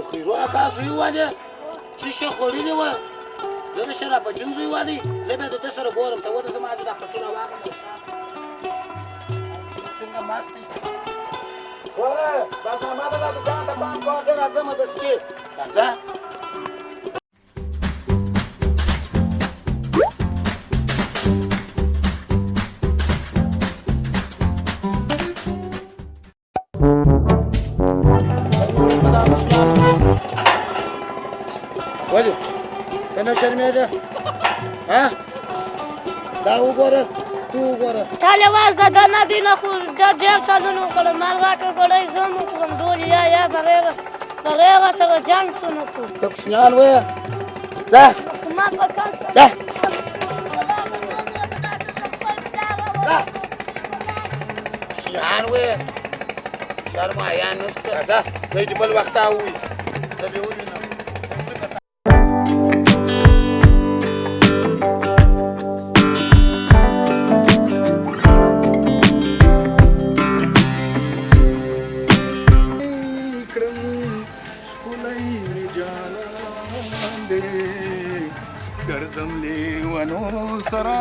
د خیرو اکا زوی والې چې ښه خوړلې وه، ده د شرافجین زوی والې. زه بیا د ده سره ګورم. ته وده زما زه دا پټونه واخلم. څنګه مست دی. ګوره بس احمده دا دوکان ته پام کوه، زه راځم دستي. راځه. ولې ته نه شرمېږې؟ ها دا وګوره، ته وګوره. تا لواز د ده نه دی نه خو دا ډېر چالونه وکړل. مال راکړه ګوړی، زه هم وخورم ډول یا یا بغیر سره جنګ سو نه خو. ته کوچنیان ویې. ځه خو ما په کار ځه. کوچنیان ویې، شرم حیا نشته. راځه دی دې بل وخت ووایي، زه به ووینم. ګرځم لیونو سره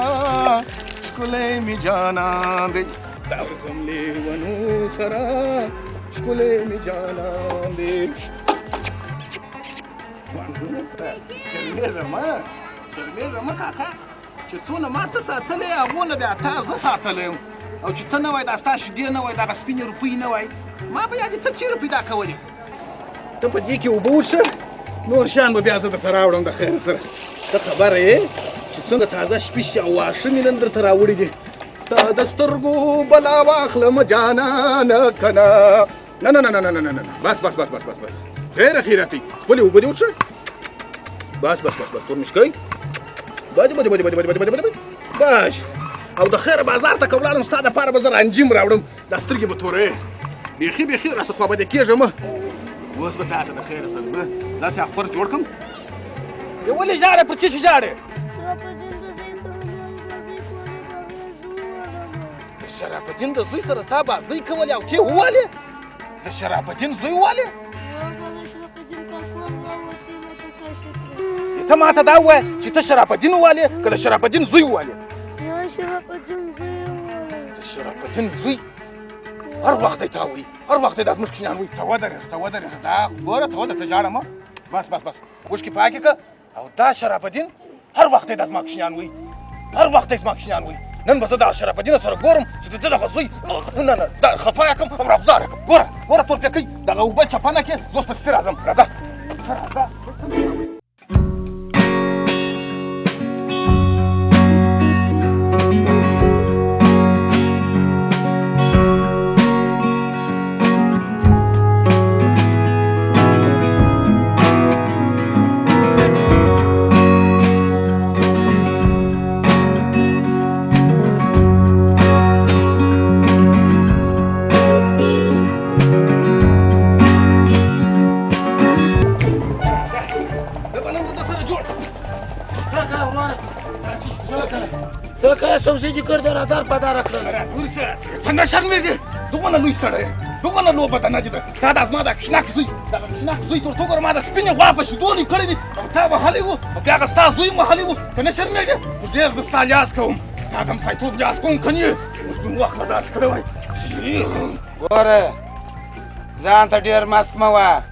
ښکلی مې جانان دی، ګرځم لیونو سره ښکلی مې جانان دی. شرمېږه مه، شرمېږه مه کاکا، چې څونه ما ته ساتلی هغو نه بیا تا زه ساتلی یم. او چې ته نه وای، دا ستا شیدې نه وای، دغه سپینې روپۍ نه وای، ما به یادې ته چېرې پیدا کولې؟ ته په دې کې اوبه وڅښه، نور شیان به بیا زه درته راوړم د خیر سره. ته خبره یې چې څنګه تازه شپیشې او واښه مې نن درته راوړي دي. ستا د سترګو بلا واخلم جانانه که نه؟ نه نه نه نه نه نه نه، بس بس بس بس بس بس، خیره خیراتي خپلې اوبه دې وڅښه. بس بس بس بس، تور مشکۍ بس بس بس بس بس بس بس بس. او د خیره بازار ته که ولاړم ستا دپاره به زه رنجیم راوړم، دا سترګې به تورې بیخي بیخي راسه خوابدې کېږم. اوس به تا ته د خیره سره زه داسې اخور جوړ کړم. ولې ژاړې؟ پر څه شي ژاړې؟ د شرافالدین د زوی سره تا بازۍ کولې او ته ووالې؟ د شرافالدین زوی والې؟ ته ماته دا ووایه چې ته شرافالدین والې که د شرافالدین زوی والې؟ د شرافالدین زوی هر وخت دی تا وایي، هر وخت دی دا زموږ کوچنیان وایي. ته ودرېږه، ته ودرېږه، دا ګوره ته ودرېږه، ته ژاړه مه. بس بس بس، اوښکې پاکې کړه. او دا شرافالدین هر وخت دی دا زما کوچنیان وایي، هر وخت دی زما کوچنیان وایي. نن به زه دا شرافالدین سره ګورم چې د ده دغه زوی نه نه دا خفه یې کړم او راغوځار یې کړم. ګوره ګوره تورپېکۍ دغه اوبه چپنه کې زه اوس په ستي راځم. راځه راځه. سبزي چې کړ دی رادار پداره کړل. ورسه ته نه شرمېږې؟ دغونه لوی سړی، دغونه لوبه ده نه دي ده. تا دا زما دا کشنک زوی، دغه کشنک زوی تر څو ګوره ما د سپینې غوا په شیدو لوی کړی دی او تا وهلی و او بیا هغه ستا زوی هم وهلی و. ته نه شرمېږې؟ خو ډېر زه ستا لیاز کوم، ستا د همسایتوب لیاز کوم. که نه اوس مې واخله داسې کړی وای. ګوره ځان ته ډېر مست مه وه،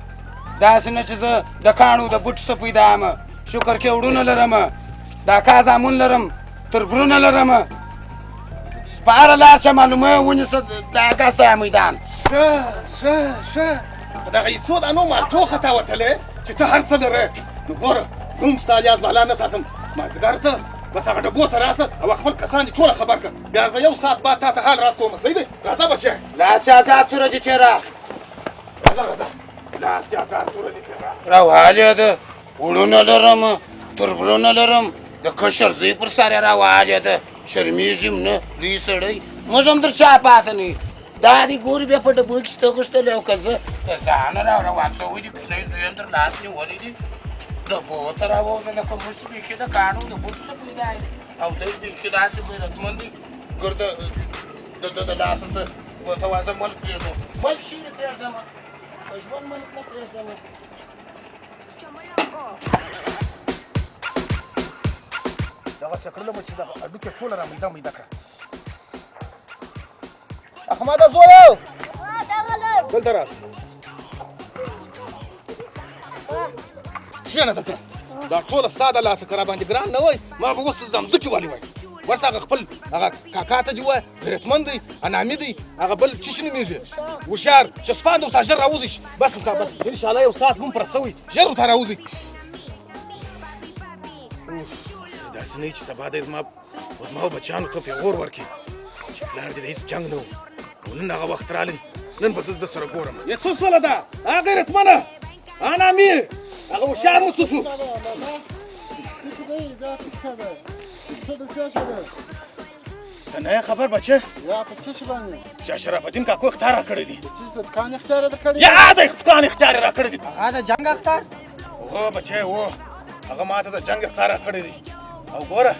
داسې نه چې زه د کاڼو د بوټو څه پیدا یم. شکر کې وړونه لرم، د اکا زامن لرم، تربرونه لرم. په هره لار چې معلومه ونیسه دا ګز دی میدان. ښه ښه ښه، په دغه یې څو دانو مالټو خطا وتلې چې ته هر څه لرې. نو ګوره زه هم ستا لیاز بالا نه ساتم. مازدیګر ته بس هغه ډبو ته راسه او خپل کسان دې ټوله خبر کړه. بیا زه یو ساعت بعد تا ته حال راستوم. صحیح دی؟ راځه بچې. لاس یې ازاد توره دې تېره. راځه راځه، لاس یې ازاد توره دې تېره. راوهلې ده، وړونه لرم، تربرونه لرم، د کشر زوی پر سر یې راوهلې ده. شرمېږي هم نه، لوی سړی، موږ هم تر چا پاته نه یو. دا دې ګوري بیا په ډبو کې ته غوښتلې او که زه د ځانه را روان شوی دی، کوچنی زوی هم تر لاس نیولی دی، ډبو ته راووځه لکه موږ چې بیخي د کاڼو د بوټو څه پیدا یو. او دی بیخي داسې غیرتمن دی، ګرده د ده د لاسه څه ورته وایه، زه ملک پرېږدم، ملک شي نه پرېږدم، په ژوند ملک نه پرېږدم. دغسې کړلم چې دغه هډوکې ټوله را میده میده کړه. احمده زویه دلته راشه، کښېنه دلته. دا ټوله ستا د لاسه که راباندې ګران نه وای ما به اوس د مځکې والي وای. ورسه هغه خپل هغه کاکا ته دې ووایه، غیرتمن دی، انامي دی، هغه بل څه شي نومېږي، هوښیار، چې سپاند ورته ژر راوځي. بس ورته بس انشاءالله یو ساعت مونږ پر سوی، ژر ورته راوځي. داسې نه وي چې سبا دی زما بچیانو ته پېغور ورکړي چې پلار دې د هېڅ جنګ نه و، او نن هغه وخت راغلی، نن به زه ده سره ګورم. یې څه سوله ده هغه غیرتمنه انامي، هغه هوښیار مو څه سو؟ ته نه یې خبر بچې؟ چې اشرف الدین کاکو اختیار راکړی دی. یا د دکان اختیار یې راکړی دی. هغه د جنګ اختیار؟ هو بچی، هو، هغه ما ته د جنګ اختیار راکړی دی. او ګوره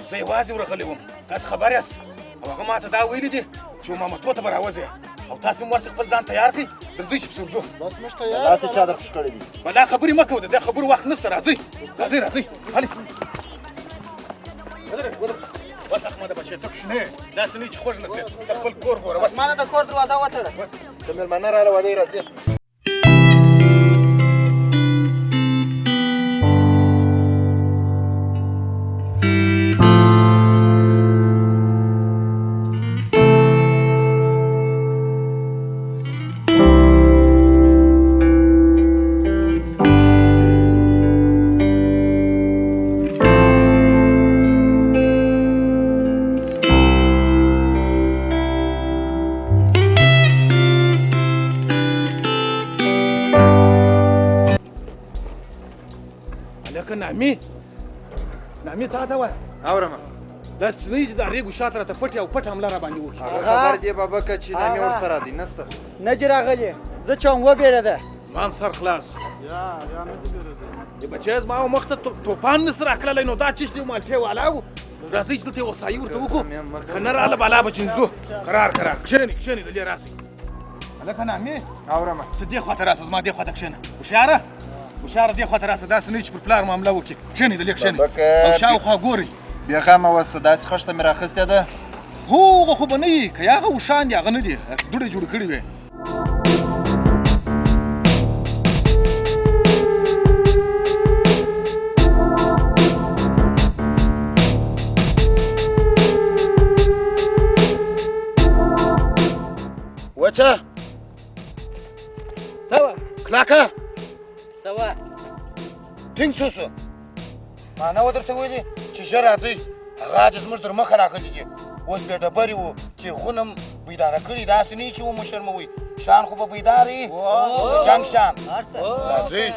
زه یوازې ورغلی وم، تاسو خبر یاست، او هغه ما ته دا ویلي دي چې مامتو ته به راوځې او تاسو هم ورسې خپل ځان تیار کړئ، درځئ چې پسې ورځو. بس موږ تیار داسې چا درخوش کړی دي؟ بلا خبرې مه کوه، د دې خبرو وخت نشته. راځئ راځئ راځئ، هلئ. بس احمده بچی ته کوچنی یې، داسې نه وي چې خوږ نه شې، ته خپل کور ګوره. بس ما د کور دروازه وتړه. د مېلمانه راله ودی راځي. نامي نامي تا ته وایه. اورمه. داسې نه وي چې دا ریګو شاته راته پټې او پټه حمله راباندې وکړي. هغه خبر دی بابکه چې نامي ورسره دی نسته. نه دي راغلي، زه چې هم وبېرېده. زما هم سر خلاص. یا یا نه دي بېرېدلی. بچی زما مخ ته توپان نه سي راکړلی، نو دا چش دی مالټې والا و. راځئ چې دلته یوه سایي ورته وکړو، که نه راله بالا به چینځو. قرار قرار کښېنئ کښېنئ، دلې راسئ. هلکه نامي. اورمه. ته دې خواته راسه، زما دې خواته کښېنه. هوښیاره هوښیاره دې خواته راسه، داسې نه وي چې پر پلار معامله وکړي. کښېنئ دلې کښېنئ او شاوخوا ګورئ. بېغمه اوسه، داسې خښته مې راخیستې ده. هغه خو به نه وي، که هغه اوښان دي هغه نه دي، هسې دوړې جوړې کړې وې. وچه څه وه؟ کلکه څه وه؟ ټینګ څه سو؟ ما نه وه درته ویلي چې ژر راځئ، هغه چې زموږ تر مخه راغلي دي، اوس بې ډبرې وو، تېغونه هم بیداره کړي، داسې نه چې ومو شرموئ، شان خو به بیدار وي، د جنګ شان. راځئ.